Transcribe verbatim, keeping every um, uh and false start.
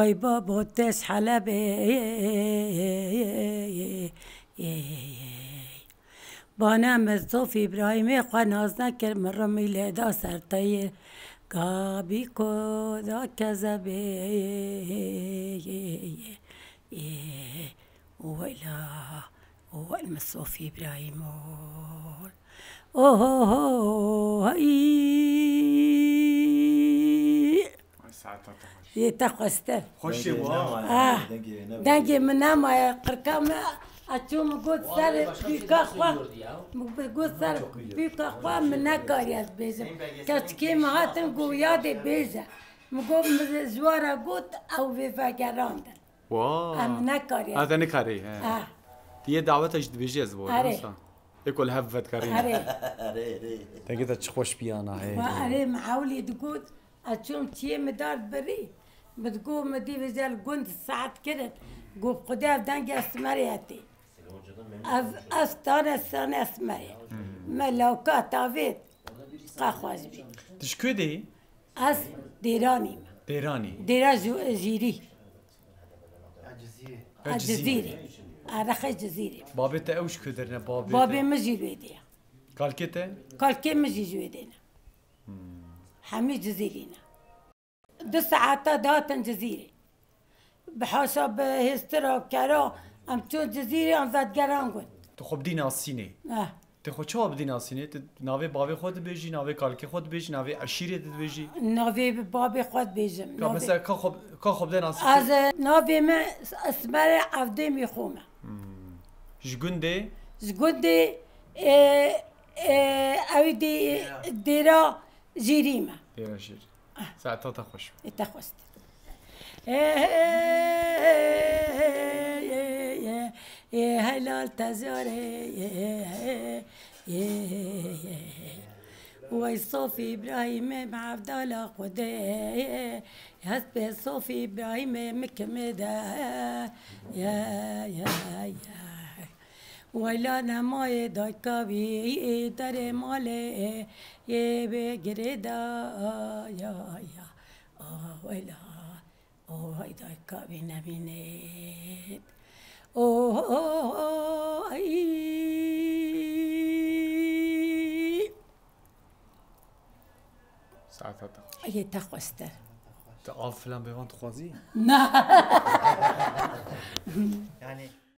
Ey babo te ji Helebê. Bana min Sof Îbrahîmê xwe nas nekir, min rimî lê da ser te yê. Gabî ko da kezebê. Weyla, weyl min Sof Îbrahîm ol. Oho, hey. Ay, saeta te xweş. Yê te xweştir. Xweşê wa. Ah, dengê min nemaye, qirka me, a çû min got ser bîka xwe. Min got ser bîka xwe, min nekariye ez bêjim. Keçikê min hatin got yadê bêje. Min got, min ji we re got, ew vê vegerandin. Wa. Em nekariye. Ha, te nikarî, he. Ha. Yê daweta jî dibêjî ez bo, Erê. Wisa. Ê ku li hev vedikarîne. Erê. Dengê te çi xweş piyana, hey. Wa erê, min ewlî digot, ez çûm çiyê min dar birî. Min digot, min dî vêje li gund saet kirin. Got, Xwedê ev dengê Esmerê etê. Ez, ez tane sane Esmerê. Hmm. Me lawka tavêt. Qe xweş bî. Tu ji ku dê? Ez Dêranî me. Dêranî. Dêra Ju-, Jîrî. Ya Cizîrê. Ya Cizîrê. Cizîrê. Erexê Cizîrê. Babê te ew ji ku derine? Babê Babê te? Min jî wê dê ye. Kalkê te? Kalkê min jî ji wê dê ne. Hmm. Hemî Cizîrî ne. Du saeta datin Cizîrê. Bi haşa bi hêstira kera em çûn Cizîrê, em vedgeran got. Tu xwe bidî nasînê. Eh. Tu xwe çawa bidî nasînê? Tu navê bavê xwe dibêjî, navê kalkê xwe dibêjî, navê eşîrê dibêjî? Navê bi babê xwe dibêjim. Ka Navê mesela ka xwe, ka xwe bide nasînê? Ez, e, navê me Esmerê Evdêmî xwe me. Hmm. Ji gundê? Ji gundê, e, e, ew dê Dêra. Dêra Jîrî me. Dêra Jîrî. Ah. Saeta te xweş. Ê te xwest. Ê, ê, ê, ê, ê, ê, helal te zor ê, ê, ê, ê, ê, ê. Wey Sof Îbrahîmê mevdala Xwedê, hespê Sof Îbrahîmê mi kimê de, ya, ya, ya. Wayla nemayê dayka wî, derê malê yê bê girê da, ya, ya. Ah, wayla, oh, ay dayka wî nemînê. Oh, oh, oh, ay. Saeta te xweş. Ay, te xwestir. Tu av filan bêvan dixwazî? Na. Yani